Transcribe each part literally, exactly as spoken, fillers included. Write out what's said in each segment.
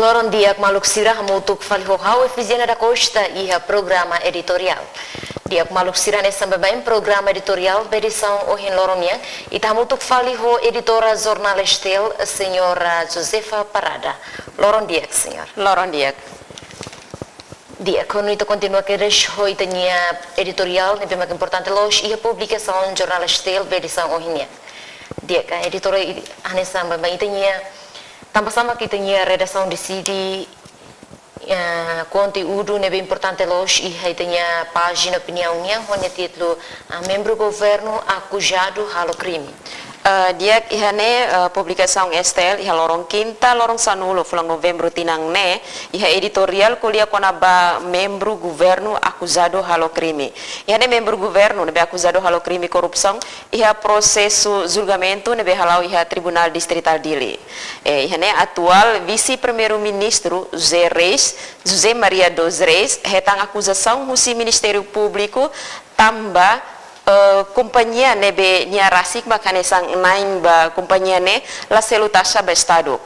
Loron di'ak maluk sira, hamutuk fali ho ha'u Efisiana da Costa iha programa editoriál. Di'ak maluk sira, hanesan baibain programa editoriál ba edisaun ohin loron nian, ita hamutuk fali ho editora Jornál STL, señora Josefa Parada. Loron di'ak, señora. Loron di'ak. Di'ak, ho nune'e ita kontinua kedas ho ita-nia editoriál ne'ebé mak importante loos iha publikasaun Jornál STL ba edisaun ohin nian. Di'ak, editora, i-, hanesan baibain ita-nia, tanba sá mak ita-nia redasaun deside, eh, konteúdu ne'ebé importante loos iha ita-nia pájina opiniaun nian ho nia títulu, ah, membru governu akuzadu halo krime. Eh, di'ak, iha ne'e, eh, publikasaun STL iha loron kinta, loron sanulu fulan Novembru tinan ne'e, iha editoriál ko'alia kona-ba membru governu akuzadu halo krime. Iha ne'e membru governu ne'ebé akuzadu halo krime korrupsaun iha prosesu julgamentu ne'ebé hala'o iha Tribunál Distritál Dili. Eh, iha ne'e atuál Vise-Primeiru-Ministru José Reis, José Maria dos Reis, hetan akuzasaun husi Ministériu Públiku tanba, eh, kompañia ne'ebé nia rasik mak hanesan na'in ba kompañia ne'e la selu taxa ba Estadu.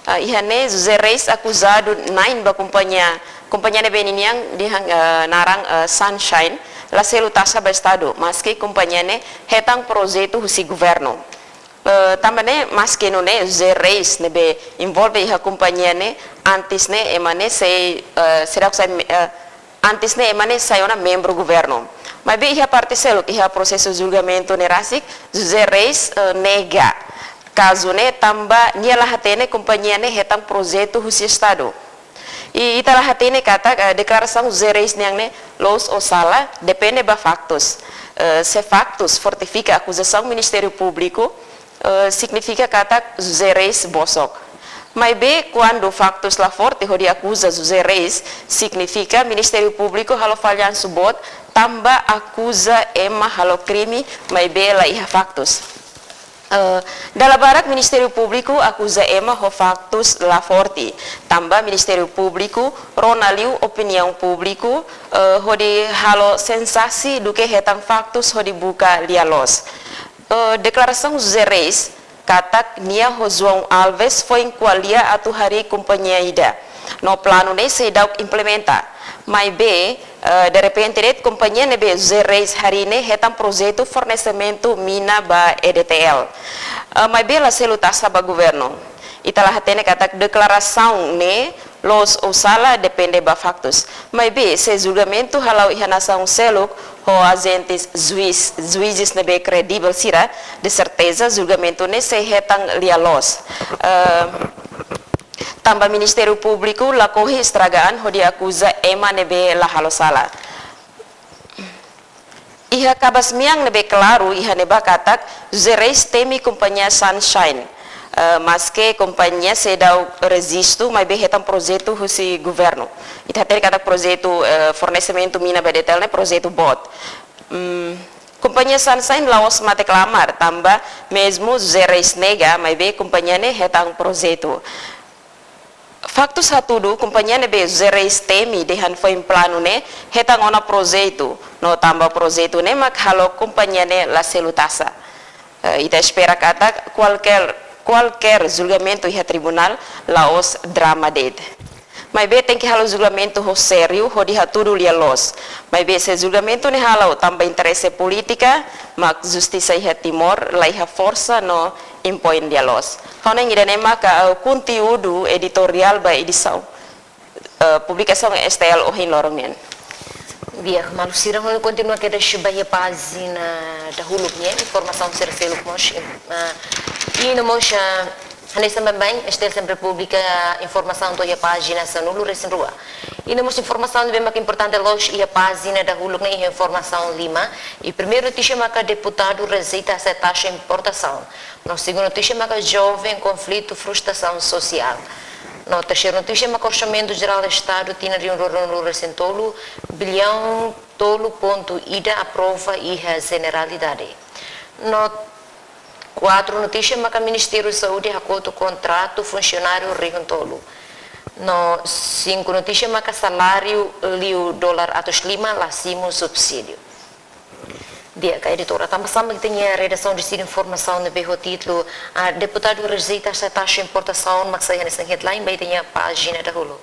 Eh, iha ne'e José Reis akuzadu na'in ba kompañia, kompañia ne'ebé ninian dehan, eh, naran, eh, Sunshine, la selu taxa ba Estadu, maski kompañia ne'e hetan projetu husi governu. Eh, tanba ne'e, maski nune'e José Reis ne'ebé envolve iha kompañia ne'e, antes ne'e ema ne'e sei, eh, seidauk sai, eh, antes ne'e ema ne'e sai ona membru governu. Maibé iha parte seluk, iha prosesu julgamentu ne'e rasik, José Reis, eh, nega kazu ne'e tanba nia la hatene kompañia ne'e hetan projetu husi Estadu. I ita la hatene katak, eh, deklarasaun José Reis nian ne'e loos ou sala, depende ba faktus. Eh, se faktus fortifika akuzasaun Ministériu Públiku, eh, signifika katak José Reis bosok. Maibé, kuandu faktus la forte hodi akuza José Reis, signifika Ministériu Públiku halo fallansu boot tanba akuza ema halo krime, maibé la iha faktus. Eh, dala barak Ministériu Públiku akuza ema ho faktus la forte. Tanba Ministériu Públiku rona liu opiniaun públiku, eh, hodi halo sensasaun duké hetan faktus hodi buka lia-loos. Eh, deklarasaun José Reis katak nia ho João Alves foin ko'alia atu harii kompañia ida. No planu ne'e seidauk implementa. Maibé, eh, derrepente de'it kompañia ne'ebé José Reis harii ne'e hetan projetu fornesimentu mina ba EDTL. Eh, maibé la selu taxa ba governu. Ita la hatene katak deklarasaun ne'e loos ou sala depende ba faktus. Maibé, se julgamentu hala'o iha nasaun seluk ho ajentes juís, juízes ne'ebé kredivel sira, de serteza julgamentu ne'e sei hetan lia-loos. Eh, tanba Ministériu Públiku lakohi estraga an hodi akuza ema ne'ebé la halo sala. Iha kabas mean ne'ebé klaru iha ne'ebá katak José Reis temi kompañia Sunshine. Eh, maski kompañia seidauk rejistu, maibé hetan projetu husi governu. Ita hatene katak projetu, eh, fornesimentu mina ba EDTL ne'e projetu boot. Hmm, kompañia Sunshine la'ós mate-klamar, tanba mezmu José Reis nega, maibé kompañia ne'e hetan projetu. Faktus hatudu, kompañia ne'ebé José Reis temi dehan foin planu ne'e hetan ona projetu, no tanba projetu ne'e mak halo kompañia ne'e la selu taxa. Eh, ita espera katak kualkér, kualkér julgamentu iha tribunál la'ós drama de'it. Maibé tenke halo julgamentu ho sériu, hodi hatudu lia-loos. Maibé se julgamentu ne'e hala'o tanba interese polítika, mak justisa iha Timor la iha forsa no impoin lia-loos. Ha'u hanoin ida-ne'e maka, eh, konteúdu editoriál ba edisaun, eh, publikasaun STL ohin loron nian. Di'ak, maluk sira, ha'u kontinua kedas ba iha pájina dahuluk nian, informasaun sira seluk mós, eh, i no mós, eh, hanesan baibain, STL sempre publika informasaun to'o iha pájina sanulu-resin-rua. I no mós informasaun ne'ebé mak importante loos iha pájina dahuluk ne'e iha informasaun lima. I primeiru notísia maka deputadu rejeita aseita taxa importasaun. No segundu notísia maka joven konflitu frustrasaun sosiál. No terseiru notísia maka Orsamentu Jerál Estadu tinan rihun rua ruanulu-resin-tolu, biliaun tolu pontu ida aprova iha Jeneralidade. No kuatru notísia maka Ministériu Saúde hakotu kontratu funsionáriu rihun tolu. No sinku notísia maka saláriu liu dolar atus lima la simu subsídiu. Di'ak, editora, tanba sá mak ita-nia redasaun deside informasaun ne'ebé ho títulu, ah, Deputadu Rejeita Taxa Importasaun, mak sai hanesan headline ba ita-nia pájina dahuluk?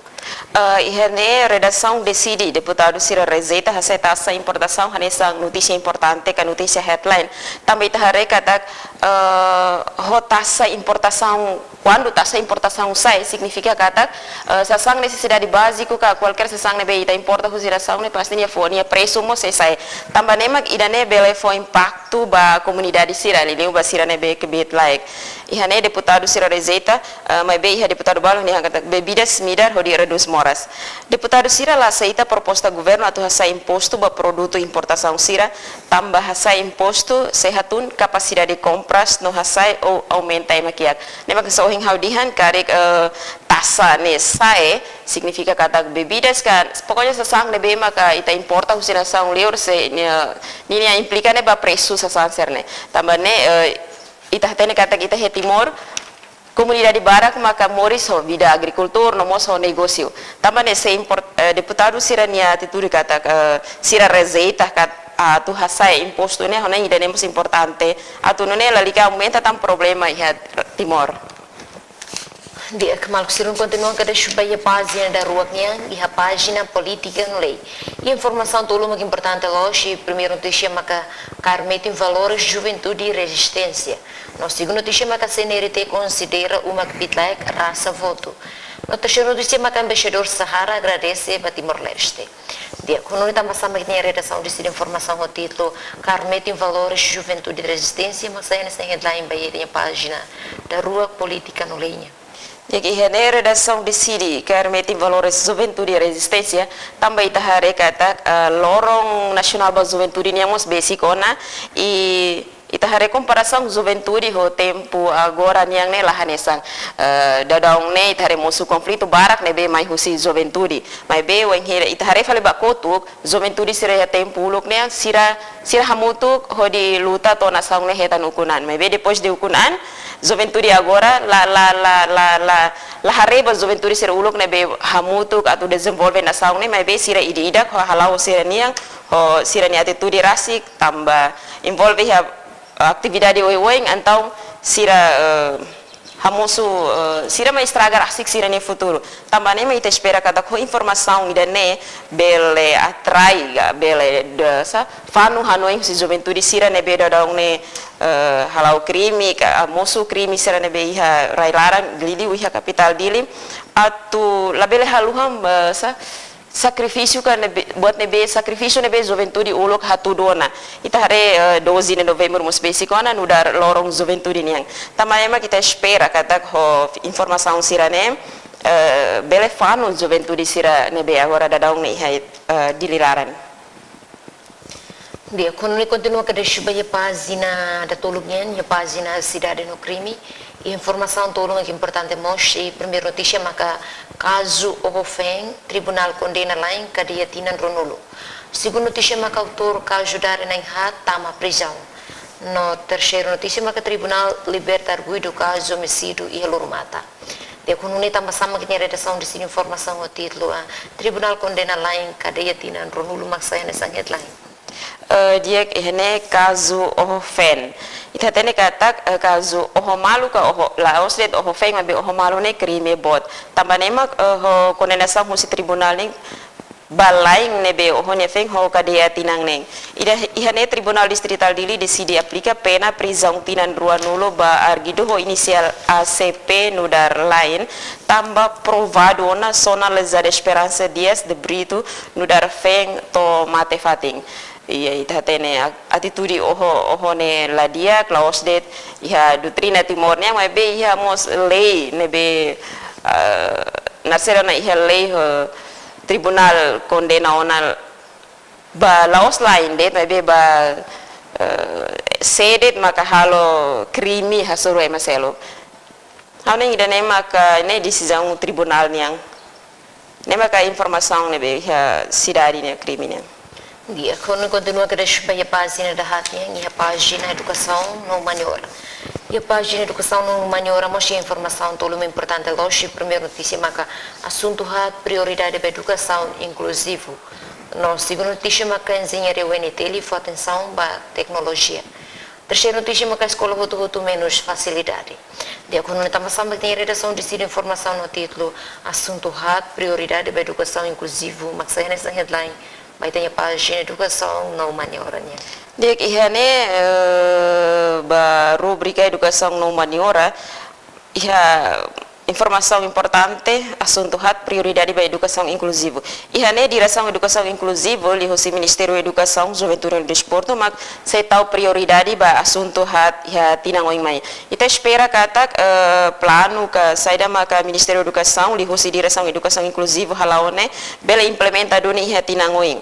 Ah, iha ne'e redasaun deside, deputadu sira rejeita hasai taxa importasaun hanesan notísia importante ka notísia headline. Tanba ita haree katak, ah, ho taxa importasaun, kuandu taxa importasaun sai, signifika katak, eh, sasán nesesidade báziku ka kualkér sasán ne'ebé ita importa husi nasaun ne'e pasti nia fó, nia presu mós sei sai. Tanba ne'e mak ida-ne'e bele fó impaktu ba komunidade sira, liuliu ba sira ne'ebé kbiit-laek. Iha ne'e deputadu sira rejeita, eh, maibé iha deputadu balu nia hakarak bebidas midar hodi redús moras. Deputadu sira la aseita proposta governu atu hasai impostu ba produtu importasaun sira, tanba hasai impostu sei hatún kapasidade kompras no hasai ou aumenta ema kiak. Ne'e mak hanesan ohin ha'u dehan karik, eh, taxa ne'e sai, signifika katak bebidas ka, pokoknya sasán ne'ebé maka ita importa husi nasaun liur sei, nia, ninia implika ne'e ba presu sasán sira-ne'e. Tanba ne'e, eh, ita hatene katak ita iha Timor, komunidade barak maka moris ho vida agrikultura, no mós ho negósiu. Tanba ne'e se import-, eh, deputadu sira-nia atitude katak, eh, sira rejeita kat-, atu hasai impostu ne'e, ho ne'e ida-ne'e mós importante. Atu nune'e lalika aumenta tan problema iha Timor. Di'ak, maluk sira, kontinua kedas ba iha pájina daruak nian, iha pájina polítika no lei. Iha informasaun tolu mak importante loos, primeiru notísia maka kaer metin valores juventude rezisténsia. No segundu notísia maka C N R T konsidera uma kbiit-laek rasa votu. No terseiru notísia maka embaixadór Sahara agradese ba Timor-Leste. Di'ak, ho nune'e tanba sá mak ita-nia redasaun deside informasaun ho títulu kaer metin valores juventude rezisténsia, mak sai hanesan headline ba iha ita-nia pájina daruak polítika no lei nian. Di'ak, iha ne'e redasaun deside kaer metin valores juventude rezisténsia, tanba ita haree katak, eh, loron nasionál ba juventude nian mós besik ona, i ita haree komparasaun juventude ho tempu agora nian ne'e la hanesan. Eh, daudaun ne'e ita haree mosu konflitu barak ne'ebé mai husi juventude. Maibé wainhira ita haree fali ba kotuk, juventude sira iha tempu uluk ne'e sira, sira hamutuk hodi luta to'o nasaun ne'e hetan ukun-an. Maibé depois de ukun-an, juventude agora la, la, la, la, la, la haree ba juventude sira uluk ne'ebé hamutuk atu dezenvolve nasaun ne'e, maibé sira ida-idak ho hala'o sira-nian, ho sira-nia atitude rasik, tanba envolve iha atividade oioin, entaun sira, eh, hamosu, eh, sira mai estraga rasik sira-nia futuru. Tanba ne'e mak ita espera katak ho informasaun ida-ne'e bele atrai ka, bele de-, sá, fanu hanoin husi juventude sira ne'ebé daudaun ne'e, eh, hala'o krime ka, ah, mosu krime sira ne'ebé iha rai-laran, liuliu iha kapitál Dili, atu labele haluha, eh, sá, sakrifísiu ka ne'ebé, buat ne'ebé, sakrifísiu ne'ebé juventude uluk hatudu ona. Ita haree, eh, doze de novembro mós besik ona nu'udar loron juventude nian. Tanba ne'e mak ita espera katak ho informasaun sira-ne'e, eh, bele fanu juventude sira ne'ebé agora daudaun ne'e iha, eh, Dili laran. Di'ak, ho nune'e kontinua kedas ba iha pájina datoluk nian, iha pájina sidade no krime. Informasaun tolu mak importante mós, i primeiru notísia maka kazu oho feen, tribunál kondena la'en kadeia tinan ruanulu. Segundu notísia maka autór kazu darin na'in-haat tama prizaun. No terseiru notísia maka tribunál liberta arguidu kazu omisídiu iha Lurumata. Di'ak, ho nune'e tanba sá mak ita-nia redasaun deside informasaun ho títulu, ah, tribunál kondena la'en kadeia tinan ruanulu, mak sai hanesan headline. Eh, di'ak, iha ne'e kazu oho feen. Ita hatene katak, eh, kazu oho malu ka oho, la'ós de'it oho feen, maibé oho malu ne'e krime boot. Tanba ne'e mak, eh, ho kondenasaun husi tribunál ne'e ba la'en ne'ebé oho nia feen ho kadeia tinan neen. Ida, iha ne'e Tribunál Distritál Dili deside aplika pena prizaun tinan ruanulu ba arguidu ho inisiál A C P nu'udar la'en, tanba provadu ona sona lezada Esperança Dias de Brito nu'udar feen to'o mate-fatin. I ita hatene a-, atitude oho, oho ne'e la di'ak, la'ós de'it iha doutrina Timor nian, maibé iha mós lei ne'ebé, ah, nasere ona iha lei, eh, tribunál kondena ona ba la'ós la'en de'it, maibé ba, eh, sé de'it maka halo krime hasoru ema seluk. Ha'u hanoin ida-ne'e maka ne'e desizaun tribunál nian. Ne'e maka informasaun ne'ebé iha sidade nian, krime nian. Di'ak, ho nune'e kontinua kedas ba iha pájina dahaat nian, iha pájina edukasaun no humaniora. Iha pájina edukasaun no humaniora mós iha informasaun tolu mak importante loos, i primeiru notísia maka asuntu haat prioridade ba edukasaun inkluzivu. No segundu notísia maka enjeñaria U N T L fó atensaun ba teknolojia. Terseiru notísia maka eskola hotu-hotu menus fasilidade. Di'ak, ho nune'e tanba sá mak ita-nia redasaun deside informa ho títulu Asuntu Haat, Prioridade ba Edukasaun Inkluzivu, mak sai hanesan headline ba ita-nia pájina Edukasaun no Humaniora nian. Di'ak, iha ne'e, eh, ba rubrika Edukasaun no Humaniora, iha informasaun importante, Asuntu Haat, Prioridade ba Edukasaun Inkluzivu. Iha ne'e diresaun edukasaun inkluzivu liuhusi Ministériu Edukasaun, Juventude no Desportu mak sei tau prioridade ba asuntu haat iha tinan oin mai. Ita espera katak, eh, planu ka saida maka Ministériu Edukasaun liuhusi diresaun edukasaun inkluzivu hala'o ne'e bele implementa duni iha tinan oin.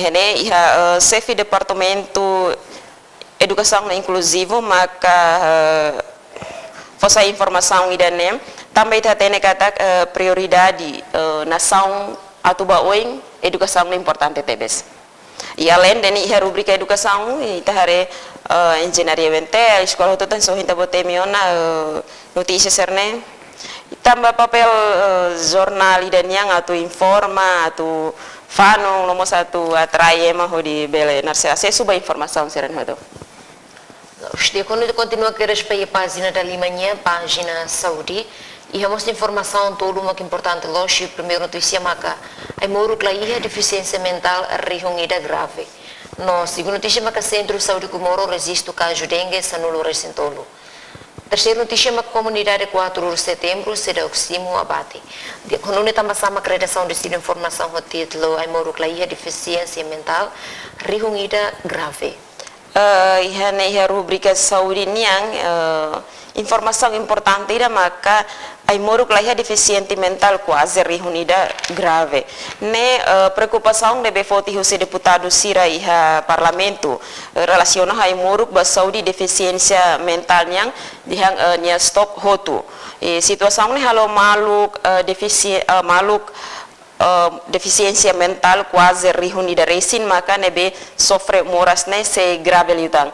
Iha ne'e iha, eh, xefe departamentu edukasaun no inkluzivu maka, eh, fó sai informasaun ida-ne'e, tanba ita hatene katak, eh, prioridade, eh, nasaun atu ba oin, edukasaun ne'e importante tebes. I alende ne'e iha rubrika edukasaun, ita haree, eh, enjeñaria U N T L, eskola hotu-hotu, só ita bele temi ona, eh, notísia sira-ne'e. Tanba papél, eh, jornál ida nian atu informa, atu fanun, no mós atu atrai ema hodi bele naran sira asesu ba informasaun sira-ne'e hotu. Loos, di'ak, kontinua kedas ba iha pájina dalima nian, pájina saúde. Iha mós informasaun tolu mak importante loos, primeiru notísia maka ai-moruk la iha defisiénsia mentál rihun ida grave. No segundu notísia maka Sentru Saúde Comoro rejistu kazu dengue sanulu-resin-tolu. Terseiru notísia maka komunidade quatro de Setembro seidauk simu abate. Di'ak, ho nune'e tanba sá mak redasaun deside informa ho títulu ai-moruk la iha defisiénsia mentál rihun ida grave. Eh, iha ne'e iha rubrika saúde nian, eh, informasaun importante ida maka ai-moruk la iha defisiente mentál kuaze rihun ida grave. Ne'e, eh, preokupasaun ne'ebé foti husi deputadu sira iha parlamentu, eh, relasiona ho ai-moruk ba saúde defisiénsia mentál nian dehan, eh, nia stop hotu. I situasaun ne'e halo maluk, eh, defisi-, eh, maluk eh, defisiénsia mentál kuaze rihun ida resin maka ne'ebé sofre moras ne'e sei grave liután.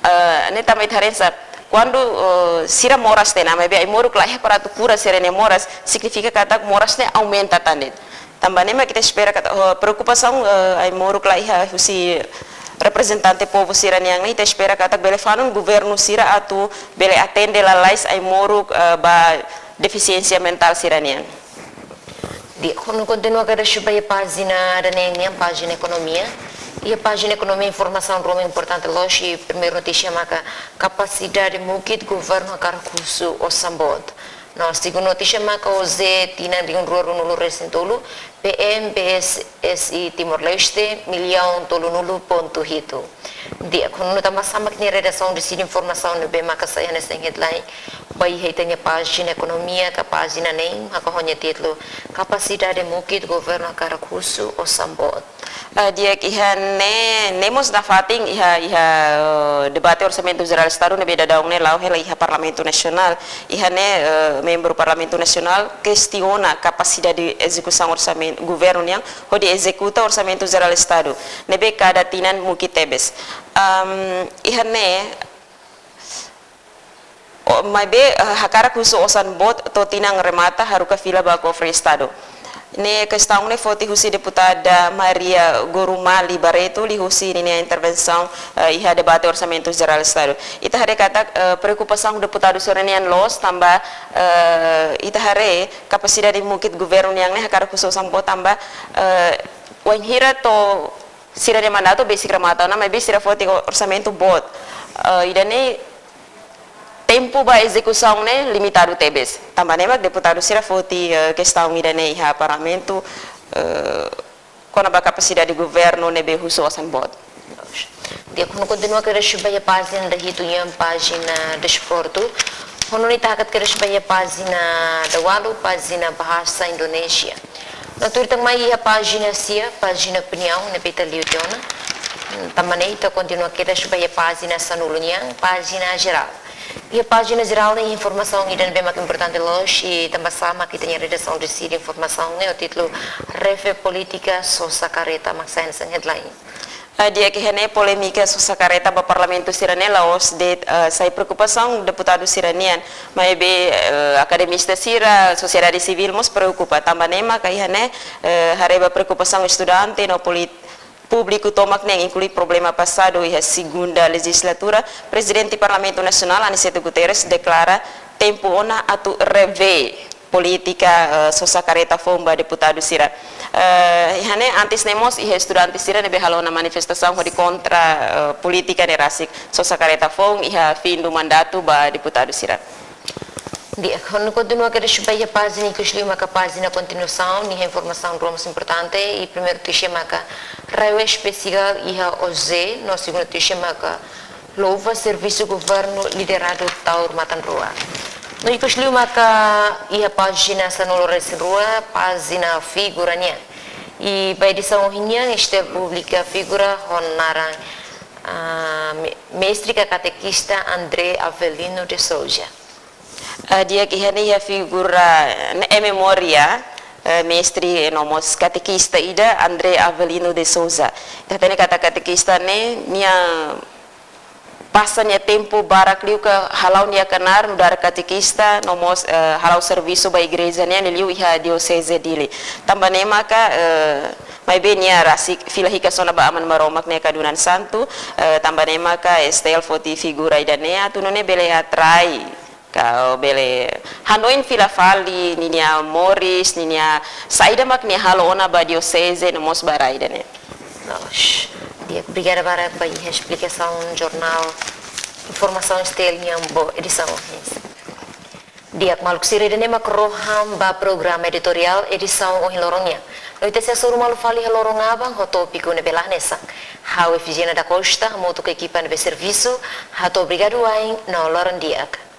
Eh, ne'e tanba ita haree sá, kuandu, eh, sira moras tiha ona, maibé ai-moruk la iha para atu kura sira-nia moras, signifika katak moras ne'e aumenta tan de'it. Tanba ne'e mak ita espera katak, eh, preokupasaun, eh, ai-moruk la iha husi reprezentante povu sira-nian ne'e, ita espera katak bele fanun governu sira atu bele atende lalais ai-moruk, eh, ba defisiénsia mentál sira-nian. Di'ak, ho nune'e kontinua kedas ba iha pájina daneen nian, pájina ekonomia. Iha pájina ekonomia informasaun ruma importante loos, primeiru notísia maka kapasidade mukit governu hakarak husu osan boot. No segundu notísia maka OJE tinan rihun rua ruanulu-resin-tolu, P M B S S I Timor-Leste, millaun tolunulu pontu hitu. Di'ak, ho nune'e tanba sá mak ita-nia redasaun deside informa ne'ebé maka sai hanesan headline ba iha ita-nia pájina ekonomia ka pájina neen, maka ho nia títulu Kapasidade Mukit Governu Hakarak Husu Osan Boot. Eh, di'ak, iha ne'e, ne'e mós nafatin iha, iha, eh, debate Orsamentu Jerál Estadu ne'ebé daudaun ne'e la'o hela iha Parlamentu Nasionál. Iha ne'e, eh, membru Parlamentu Nasionál kestiona kapasidade ezekusaun orsamentu governu nian hodi ezekuta Orsamentu Jerál Estadu ne'ebé kada tinan mukit tebes. Am, iha ne'e, o, maibé, eh, hakarak husu osan boot to'o tinan remata haruka fila ba kofre Estadu. Ne'e kestaun ne'e foti husi deputada Maria Gorumali Barreto liuhusi ninia intervensaun, eh, iha debate Orsamentu Jerál Estadu. Ita haree katak, eh, preokupasaun deputadu sira-nian loos tanba, eh, ita haree kapasidade mukit governu nian ne'e hakarak husu osan boot tanba, eh, wainhira to'o sira-nia mandatu besik remata ona, maibé sira foti orsamentu boot. Eh, ida-ne'e tempu ba ezekusaun ne'e limitadu tebes. Tanba ne'e mak deputadu sira foti, eh, kestaun ida-ne'e iha Parlamentu, eh, kona-ba kapasidade governu ne'ebé husu osan boot. Di'ak, ho nune'e kontinua kedas ba iha pájina dahitu nian, pájina desportu. Ho nune'e ita hakat kedas ba iha pájina daualu, pájina Bahasa Indonesia. No tuir tan mai iha pájina sia, pájina opiniaun ne'ebé ita liu tiha ona. Hmm, tanba ne'e ita kontinua kedas ba iha pájina sanulu nian, pájina jerál. Iha pájina jerál ne'e informasaun ida ne'ebé mak importante loos, i tanba sá mak ita-nia redasaun deside informa ne'e ho títulu Refe Polítika Sosa Kareta mak sai hanesan headline. Ah, di'ak, iha ne'e polémika sosa kareta ba parlamentu sira-ne'e la'ós de'it, ah, sai preokupasaun deputadu sira-nian, maibé, eh, akademista sira, sosiedade sivíl mós preokupa. Tanba ne'e maka iha ne'e, eh, haree ba preokupasaun estudante no polit-, públiku tomak nian, inklui problema pasadu iha segunda lejizlatura, Prezidente Parlamentu Nasionál Aniceto Guterres deklara tempu ona atu revee polítika, eh, sosa kareta foun ba deputadu sira. Eh, iha ne'e antes ne'e mós iha estudante sira ne'ebé halo ona manifestasaun hodi kontra, eh, polítika ne'e rasik sosa kareta foun iha fim do mandatu ba deputadu sira. Di'ak, ha'u kontinua kedas ba iha pájina ikus liu maka pájina kontinuasaun, nia informasaun rua mós importante, i primeira notísia maka RAEOA espesiál iha Ozé, no segunda notísia maka louva servisu governu lideradu Taur Matan Rua. No ikus liu maka iha pájina sanulu-resin-rua, pájina figura nian. I ba edisaun ohin nian, STL publika figura ho naran, ah, me-, mestre ka katekista André Avelino de Souza. Ah, di'ak, iha ne'e iha figura, ne'e memória, eh, mestre no mós katekista ida, André Avelino de Souza. Ita hatene katak katekista ne'e, nia pasa nia tempu barak liu ka hala'o nia knaar nu'udar katekista, no mós, eh, hala'o servisu ba igreja nian liuliu iha Dioseze Dili. Tanba ne'e maka, eh, maibé nia rasik fila hikas ona ba Aman Maromak nia kadunan santu, eh, tanba ne'e maka STL foti figura ida-ne'e atu nune'e bele atrai, ka bele hanoin fila fali ninia moris, ninia saida mak nia halo ona ba dioseze no mós ba rai ida-ne'e. Loos. Di'ak, obrigada barak ba iha esplikasaun jornál, informasaun STL nian ba edisaun ohin. Di'ak maluk sira, ida-ne'e mak rohan ba programa editoriál edisaun ohin loron nian. No ita sei hasoru malu fali iha loron aban ho tópiku ne'ebé la hanesan. Ha'u Efigénia da Costa, hamutuk ho ekipa ne'ebé servisu, hato'o obrigadu wa'in no loron di'ak.